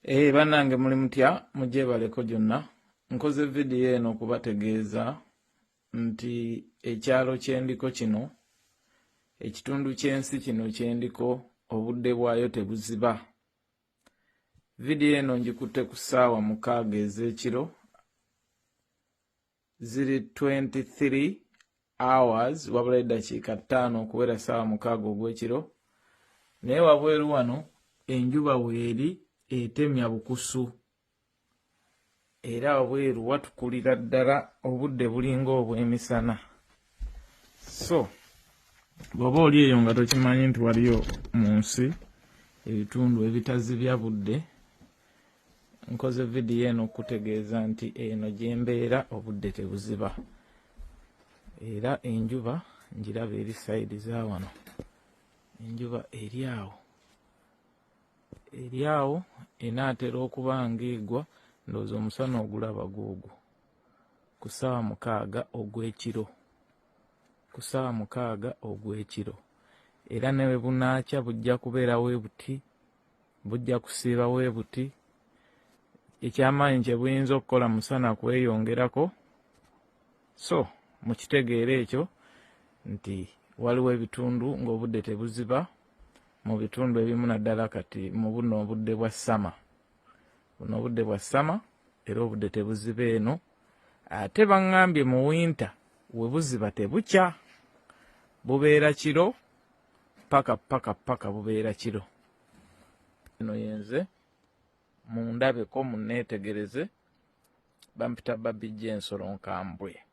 Eh bannange muli mutya mugyebaleko gyonna nkoze vidiyo eno okubategeeza nti ekyalo kyendiko kino ekitundu ky'ensi kino kyendiko obudde bwayo tebuziba. Vidiyo eno ngikutte ku ssaawa 6 ez'ekiro ziri 23 hours wabula eddakiika 5 okuwera ssaawa 6 ogw'ekiro naye wabweru wano enjuba weeri etemya bukusu era wabweru watukulira ddala obudde bulinga obw'emisana so bw'oba oli eyo nga tokimanyi nti waliyo mu nsi ebitundu ebitazibya budde nkoze vidiyo eno okukutegeeza nti eno gye mbeera obudde tebuziba era enjuba ngiraba eri sayidi za wano enjuba eri awo eri awo enaatera okuba ng'egwa ndowooza omusana ogulaba gwogwo ku ssaawa 6 ogw'ekiro ku ssaawa 6 ogw'ekiro era ne bwe bunaakya bujja kubeera we buti bujja kusiiba we buti ekyamaanyi kye buyinza okukola musana kweyongerako so mukitegeera ekyo nti waliwo ebitundu ng'obudde tebuziba mu bitundu ebimu naddala kati mu buno obudde bwa sama buno obudde bwa sama era obudde tebuziba eno ate baŋŋambye mu winta we buziba tebukya bubeera kiro paka paka paka bubeera kiro eno yenze mundabeko munneetegereze bampita babijja ensolo nkambwe.